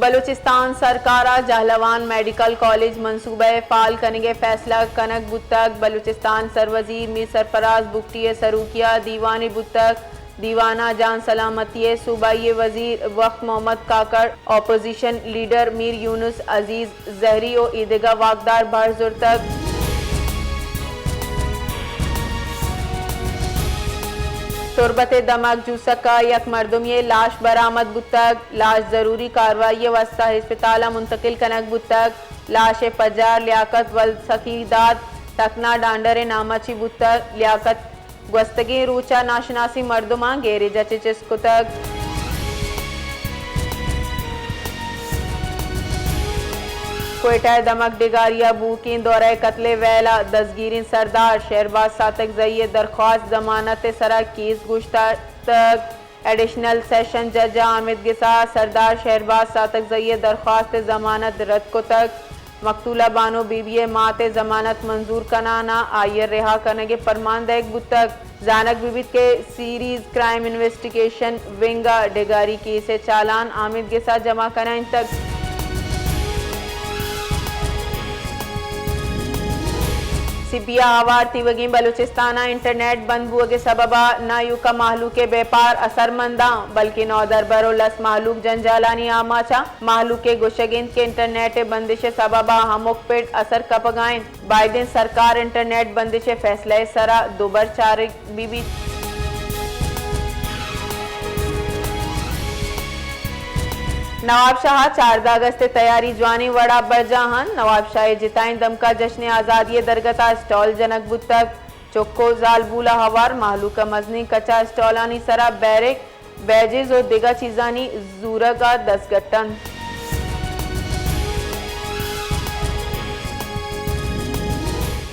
بلوچستان سرکار ءَ جہلوان میڈیکل کالج منصوبہ ءِ فعال کنگ ءِ فیصلہ کنگ بوتگ۔ بلوچستان سروزیر میر سرفراز بگٹی ءِ سروکی ءَ دیوانے بوتگ۔ دیوان ءَ جان سلامتی ءِ صوبائی وزیر وقت محمد کاکڑ، اپوزیشن لیڈر میر یونس عزیز زہری ءُ ایدگہ واکدار بہر زرتگ۔ تربت ءِ دمگ جوسک ءَ یک مردمے ءِ لاش برآمد بوتگ۔ لاش ضروری کاروائی ءِ واستہ ہسپتال ءَ منتقل کنگ بوتگ۔ لاش ءِ پجار لیاقت ولد سخی داد ٹکنا ڈانڈر ءِ نام ءَ چی بوتگ۔ لیاقت گوستگیں روچ ءَ ناشناسیں مردماں گیریج ءَ چہ چست کتگ۔ کوئٹہ ءِ دمگ ڈگاری ءَ بوکیں دورہ ءِ قتل ءِ ویل ءَ دزگیریں سردار شہرباز ساتکزئی ءِ درخواست ضمانت ءِ سرا کیس گوشتگ۔ ایڈیشنل سیشن جج ءَ آمید گس ءَ سردار شہرباز ساتکزئی ءِ درخواست ءِ ضمانت رد کتگ۔ مقتولہ بانو بی بی ءِ مات ءِ ضمانت منظور کنان ءَ آئی ءِ رہا کنگ ءِ پرمان دئیگ بوتگ۔ زانگ بہ بیت کہ سیریز کرائم انویسٹیگیشن ونگ ءَ ڈگاری کیس ءِ چالان آمید گس ءَ جمع کنائینتگ۔ سبی ءَ ہوار تیوگیں بلوچستان ءَ انٹرنیٹ بند بوگ ءِ سبب ءَ نہ ایوک ءَ مہلوک ءِ بیپار اثرمنداں، بلکیں نودربر ءُ لس مہلوک جنجالانی آماچ ءَ۔ مہلوک ءِ گوشگ انت کہ انٹرنیٹ ءِ بندش ءِ سبب ءَ ہمک پڑ اثر کپگ ءَ انت۔ بائدیں سرکار انٹرنیٹ بندش ءِ فیصلہ ءِ سرا دوبر چارگ بہ بیت۔ نواب شاہ ءَ چاردہ اگست ءِ تیاری جوانیں وڑ ءَ برجاہ انت۔ نواب شاہ ءِ جتائیں دمک ءَ جشن آزادی ءِ درگت ءَ اسٹال جنگ بوتگ۔ چک ءُ زالبول ءَ ہوار مہلوک ءَ مزنیں کچ ءَ اسٹالانی سرا بیرک، بیجز ءُ دگہ چیزانی زورگ ءَ دزگٹ انت۔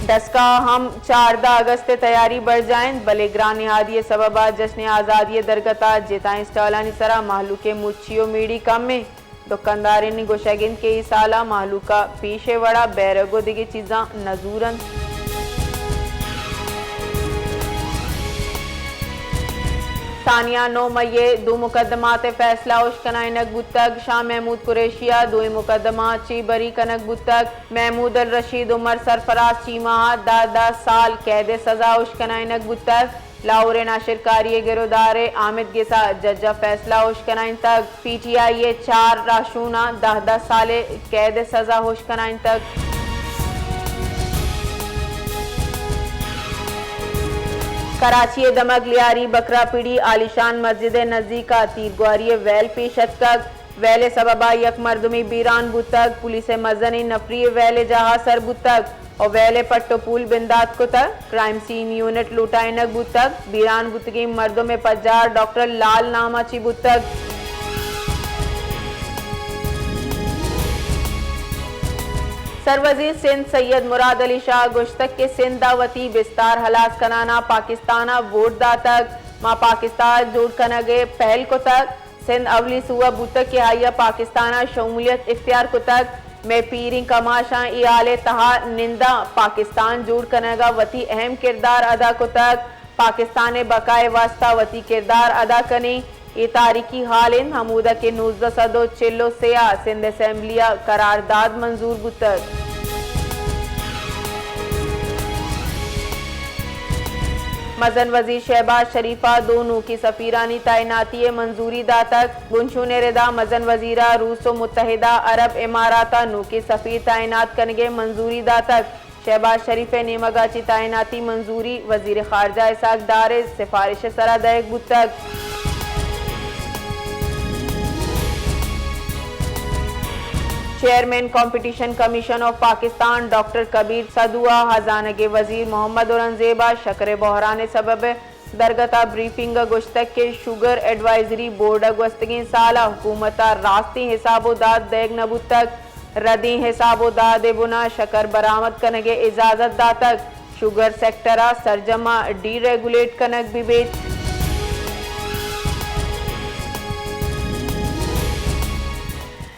ڈسکہ ءَ ہم چاردہ اگست ءِ تیاری برجاہ انت، بلے گران نہادی ءِ سبب ءَ جشن آزادی ءِ درگت ءَ جتائیں اسٹالانی سرا مہلوک ءِ مچی ءُ میڑی کم انت۔ دکاندارانی گوشگ انت کہ اے سال ءَ مہلوک ءَ پیش ءِ وڑ ءَ بیرگ ءُ دگہ چیزاں نہ زور انت۔ ثانیہ نو مئی ءِ دو مقدمات ءِ فیصلہ اشکنائینگ بوتگ۔ شاہ محمود قریشی ءَ دوئیں مقدمہ چہ بری کنگ بوتگ۔ محمود الرشید عمر سرفراز چیمہ ءَ دہ دہ سال قید ءِ سزا اشکنائینگ بوتگ۔ لاہور ءِ ناشرکاری ءِ گرودار ءِ آمید گس ءَ جج ءَ فیصلہ اشکنائینتگ۔ پی ٹی آئی ءِ چار راہشوناں دہ دہ سال ءِ قید ءِ سزا اشکنائینتگ۔ کراچی ءِ دمگ لیاری بکرا پڑی عالیشان مسجد ءِ نزیک ءَ تیرگواری ءِ ویل پیش اتکگ۔ ویل ءِ سبب ءَ یک مردمے بیران بوتگ۔ پولیس ءِ مزنیں نفری ویل ءِ جاہ ءَ سر بوتگ ءُ ویل ءِ پٹ ءُ پول بندات کتگ۔ کرائم سین یونٹ لوٹائینگ بوتگ۔ بیران بوتگیں مردم ءِ پجار ڈاکٹر لال نام ءَ چہ بوتگ۔ سروزیر سندھ سید مراد علی شاہ ءَ گوشتگ کہ سندھ ءَ وتی بستار ہلاس کنان ءَ پاکستان ءَ ووٹ داتگ، ما پاکستان جوڑ کنگ ءِ پہل کتگ۔ سندھ اولی صوبہ بوتگ کہ آئی ءَ پاکستان ءَ شمولیت اختیار کتگ۔ مئے پیریں کماشاں اے حال ءِ تہا ننداں پاکستان جوڑ کنگ ءَ وتی اہم کردار ادا کتگ، پاکستان ءِ بقا ءِ واستہ وتی کردار ادا کنیں۔ اے تاریخی حال انت، ہمودا کہ نوزدہ سد ءُ چل ءُ سے ءَ سندھ اسمبلی ءَ قرارداد منظور بوتگ۔ مزن وزیر شہباز شریف ءَ دو نوکیں سفیرانی تعیناتی ءِ منظوری داتگ۔ بنشون ءِ ردا مزن وزیر ءَ روس ءُ متحدہ عرب امارات ءَ نوکیں سفیر تعینات کنگ ءِ منظوری داتگ۔ شہباز شریف ءِ نیمگ ءَ چہ تعیناتی منظوری وزیر خارجہ اسحاق ڈار ءِ سفارش ءِ سرا دئیگ بوتگ۔ Chairman competition commission of Pakistan doctor Kabir Sidhu ءَ ہزانگ ءِ وزیر محمد اورنگزیب ءَ شکر ءِ بحران ءِ سبب ءَ درگت ءَ بریفنگ ءَ گوشتگ کہ شوگر ایڈوائزری بورڈ ءَ گوستگیں سال ءَ حکومت ءَ راستیں حساب ءُ داد دئیگ نہ بوتگ۔ ردیں حساب ءُ داد ءِ بنا شکر برآمد کنگ ءِ اجازت داتگ۔ شوگر سیکٹر ءَ سرجم ءَ ڈی ریگولیٹ کنگ بہ بیت۔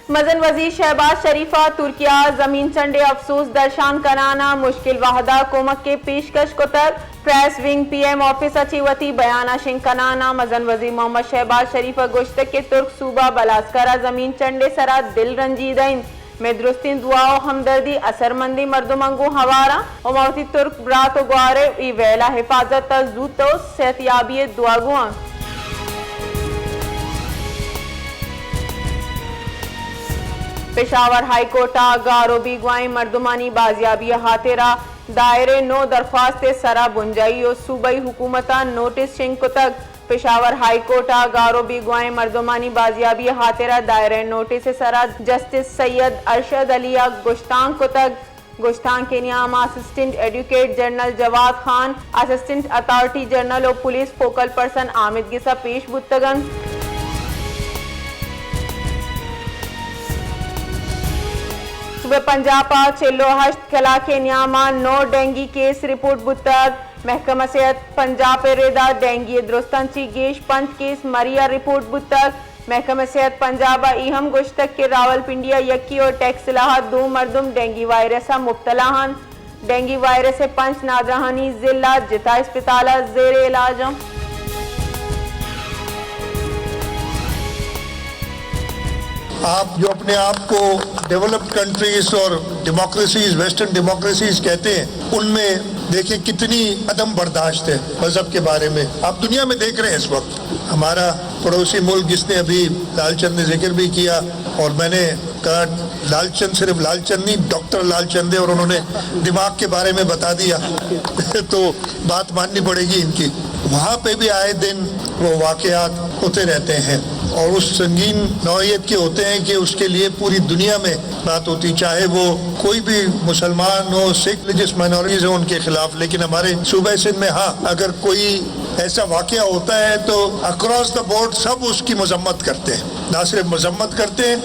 مزن وزیر شہباز شریف ءَ ترکیہ ءَ زمین چنڈ ءِ افسوس درشان کنان ءَ مشکل وہد ءَ کمک ءِ پیشکش کتگ۔ Press wing P M office ءَ چہ وتی بیان ءَ شنگ کنان ءَ مزن وزیر محمد شہباز شریف ءَ گوشتگ کہ ترک صوبہ بلاسکر ءَ زمین چنڈ ءِ سرا دل رنجیدہ انت، مئے درستیں دعا ءُ ہمدردی اثرمندیں مردماں گوں ہوار آں ءُ ما وتی ترک برات ءُ گوھار ءِ اے ویل ءِ حفاظت ءَ زوت ءُ صحت یابی ءِ دعا گوں آں۔ پشاور ہائی کورٹ ءَ گار ءُ بیگواھیں مردمانی بازیابی ءِ ہاترا دائر ءِ نو درخواست ءِ سرا بنجاہی ءُ صوبائی حکومت ءَ نوٹس شنگ کتگ۔ پشاور ہائی کورٹ ءَ گار ءُ بیگواھیں مردمانی بازیابی ءِ ہاترا دائر ءِ نوٹس ءِ سرا جسٹس سید ارشد علی ءَ گشتانک کتگ۔ گشتانک ءِ نیام ءَ اسسٹنٹ ایڈوکیٹ جنرل جواد خان، اسسٹنٹ اتھارٹی جنرل ءُ پولیس فوکل پرسن آمید گس ءَ پیش بوتگ انت۔ صوبہ پنجاب ءَ چل ءُ ہشت کلاک ءِ نیام ءَ نو ڈینگی کیس رپورٹ بوتگ۔ محکمہ صحت پنجاب ءِ رد ءَ ڈینگی ءِ درستاں چہ گیش پنچ کیس مری ءَ رپورٹ بوتگ۔ محکمہ صحت پنجاب ءَ اے ہم گوشتگ کہ راولپنڈی ءَ یکے ءُ ٹیکسلا ءَ دو مردم ڈینگی وائرس ءَ مبتلا انت۔ ڈینگی وائرس ءِ پنچ نادراہانی ضلع جتا اسپتال ءَ زیر علاج انت۔ آپ جو اپنے آپ کو ڈیولپڈ کنٹریز اور ڈیموکریسیز، ویسٹرن ڈیموکریسیز کہتے ہیں، ان میں دیکھیں کتنی عدم برداشت ہے مذہب کے بارے میں۔ آپ دنیا میں دیکھ رہے ہیں اس وقت ہمارا پڑوسی ملک جس نے ابھی لال چند نے ذکر بھی کیا اور میں نے کہا، لال چند صرف لال چند نہیں، ڈاکٹر لال چند ہے اور انہوں نے دماغ کے بارے میں بتا دیا تو بات ماننی پڑے گی ان کی۔ وہاں پہ بھی آئے دن وہ واقعات ہوتے رہتے ہیں اور اس سنگین نوعیت کے ہوتے ہیں کہ اس کے لیے پوری دنیا میں بات ہوتی، چاہے وہ کوئی بھی مسلمان ہو، سکھ، ریلیجس مائنارٹیز ہوں ان کے خلاف، لیکن ہمارے صوبہ سندھ میں ہاں، اگر کوئی ایسا واقعہ ہوتا ہے تو اکراس دا بورڈ سب اس کی مذمت کرتے ہیں، نہ صرف مذمت کرتے ہیں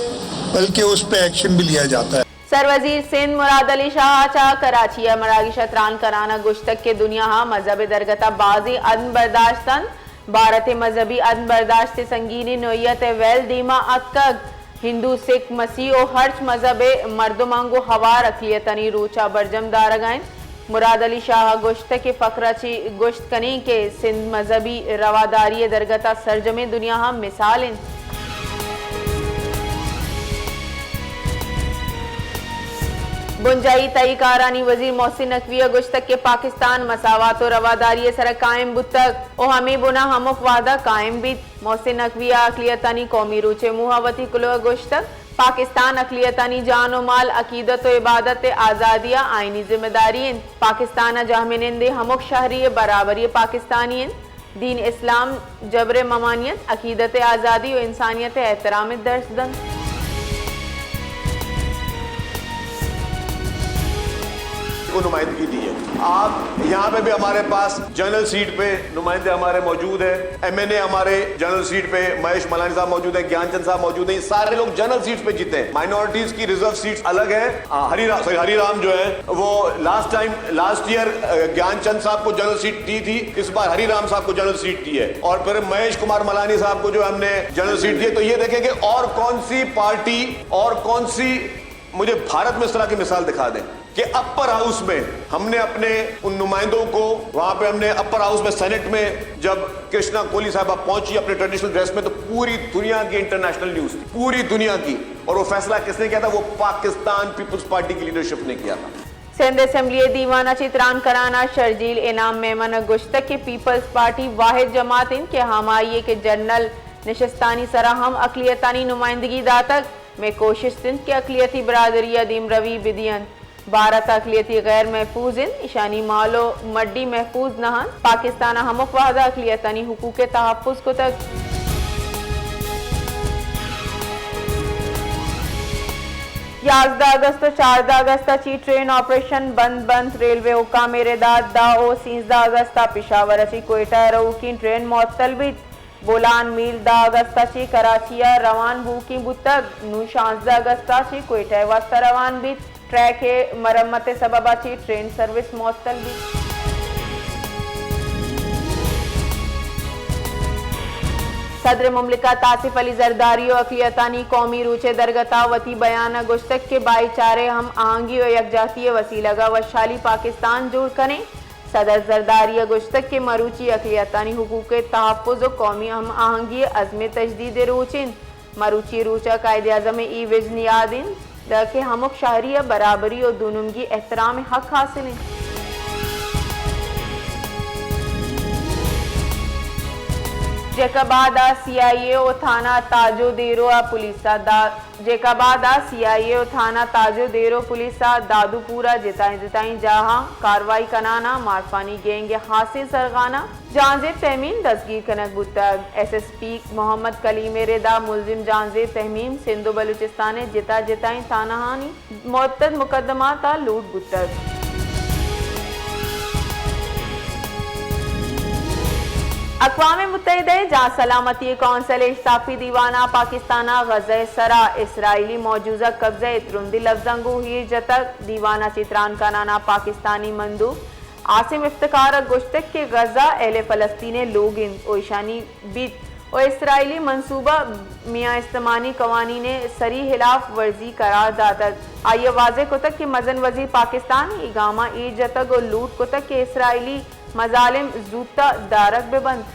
بلکہ اس پہ ایکشن بھی لیا جاتا ہے۔ سروزیر سندھ مراد علی شاہ ءَ چہ کراچی ءَ مراگش ءَ تران کنان ءَ گوشتگ کہ دنیا ءَ مذہب ءِ درگت ءَ بازیں عدم برداشت انت۔ بھارت ءِ مذہبی عدم برداشت ءِ سنگینیں نوعیت ءِ ویل دیم ءَ اتکگ۔ ہندو، سکھ، مسیح ءُ ہرچ مذہب ءِ مردماں گوں ہوار اقلیتانی روچ ءَ برجم دارگ ءَ انت۔ مراد علی شاہ ءَ گوشتگ کہ فخر ءَ چہ گوشت کنیں کہ سندھ مذہبی رواداری ءِ درگت ءَ سرجمیں دنیا ءَ مثال انت۔ بنجاہی تہی کارانی وزیر محسن نقوی ءَ گوشتگ کہ پاکستان مساوات ءُ رواداری ءِ سرا قائم بوتگ ءُ ہمے بن ءَ ہمک وھد ءَ قائم بیت۔ محسن نقوی ءَ اقلیتانی قومی روچ ءِ موہ ءَ وتی کلوہ ءَ گوشتگ، پاکستان اقلیتانی جان ءُ مال، عقیدت ءُ عبادت ءِ آزادی ءِ آئینی ذمہ داری انت۔ پاکستان ءَ جہمنندیں ہمک شہری ءِ برابری ءَ پاکستانی انت۔ دین اسلام جبر ءِ ممانعت، عقیدت ءِ آزادی ءُ انسانیت ءِ احترام ءَ درس دنت۔ کو نمائندگی دی ہے۔ آپ یہاں پہ بھی ہمارے پاس جنرل سیٹ پہ نمائندے ہمارے موجود ہیں، ایم این اے ہمارے جنرل سیٹ پہ مہیش ملانی صاحب موجود ہیں، گیان چند صاحب موجود ہیں، یہ سارے لوگ جنرل سیٹس پہ جیتے ہیں۔ مائنارٹیز کی ریزرو سیٹس الگ ہیں۔ آ، ہری را-، سوری، ہری رام جو ہے وہ لاسٹ ٹائم، لاسٹ ایئر، آ، گیان چند صاحب کو جنرل سیٹ دی تھی، اس بار ہری رام صاحب کو جنرل سیٹ دی ہے اور پھر مہیش کمار ملانی صاحب کو جو ہم نے جنرل سیٹ دی ہے۔ تو یہ دیکھیں کہ اور کون سی پارٹی اور کون سی، مجھے بھارت میں اس طرح کی مثال دکھا دیں کہ اپر ہاؤس میں ہم نے اپنے ان نمائندوں کو، وہاں پہ ہم نے اپر ہاؤس میں، سینٹ میں جب کرشنا کولی صاحبہ پہنچی اپنے ٹریڈیشنل ڈریس میں، تو پوری دنیا کی انٹرنیشنل نیوز تھی، پوری دنیا کی۔ اور وہ فیصلہ کس نے کیا تھا؟ وہ پاکستان پیپلز پارٹی کی لیڈرشپ نے کیا تھا۔ سندھ اسمبلی ءِ دیوان ءَ چہ تران کنان ءَ شرجیل انعام میمن ءَ گوشتگ کہ پیپلز پارٹی واحد جماعت انت کہ ہمائی ءَ کہ جنرل نشستانی سرا ہم اقلیتانی نمائندگی داتگ۔ مئے کوشست انت کہ اقلیتی برادری ءَ دیمروی بدیئنت۔ بھارت ءَ اقلیتی غیر محفوظ انت، ایشانی مال ءُ مڈی محفوظ نہ انت۔ پاکستان ءَ ہمک وھد ءَ اقلیتانی حقوق ءِ تحفظ کتگ۔ یازدہ اگست ءُ چاردہ اگست ءَ چہ ٹرین آپریشن بند بنت۔ ریلوے حکام ءِ رد ءَ دہ ءُ سیزدہ اگست ءَ پشاور ءَ چہ کوئٹہ ءَ روکیں ٹرین معطل بیت۔ بولان میل دہ اگست ءَ چہ کراچی ءَ روان بوھوکیں بوتگ، نوں شانزدہ اگست ءَ چہ کوئٹہ ءِ واستہ روان بیت۔ ٹریک ءِ مرمت ءِ سبب ءَ چہ ٹرین سروس معطل بیت۔ صدر مملکت آصف علی زرداری ءَ اقلیتانی قومی روچ ءِ درگت ءَ وتی بیان ءَ گوشتگ کہ بھائی چارہ، ہم آہنگی ءُ یکجہتی ءِ وسیلگ ءَ وشھالی پاکستان جوڑ کنیں۔ صدر زرداری ء گوشتگ کہ مروچی اقلیتانی حقوق ء تحفظ و قومی ہم آہنگی ء عزم تجدید ء روچ انت۔ مروچی روچ ء قائد اعظم ء اے وژن یاد انت کہ ہمک شہری ء برابری و دونمگی احترام ء حق حاصل انت۔ جیکب آباد ء سی آئی اے و تھانہ تاجو دیرو ء پولیس ء دا جیکب آباد ء سی آئی اے و تھانہ تاجو دیرو پولیس ء دادو پور ء جتائیں جتائیں جاہاں کاروائی کنان ء مارفانی گینگ ء ہاسیں سرغان ء جہانزیب تہمیم دزگیر کنگ بوتگ۔ ایس ایس پی محمد کلیم ء ردا ملزم جہانزیب تہمیم سندھ و بلوچستان ء جتا جتائیں تھانہانی متعدد مقدمات ء لوٹ بوتگ۔ اقوام متحدہ ء جان سلامتی ء کونسل ء اشتافی دیوان ء پاکستان ء غزہ ء سرا اسرائیلی مجوزہ قبضہ ء ترندیں لبزاں گوں ایر جتگ۔ دیوان ء چہ تران کنان ء پاکستانی مندوب عاصم افتخار ء گوشتگ کہ غزہ اہل فلسطین ء لوگ انت و ایشانی بیت و اسرائیلی منصوبہ میان استمانی قوانین ء سری ہلاف ورزی قرار داتگ۔ آئی ء واضح کتگ کہ مزن وزیر پاکستان اے گاماں ایر جتگ و لوٹ کتگ کہ اسرائیلی مظالم زوت ء دارگ بہ بنت۔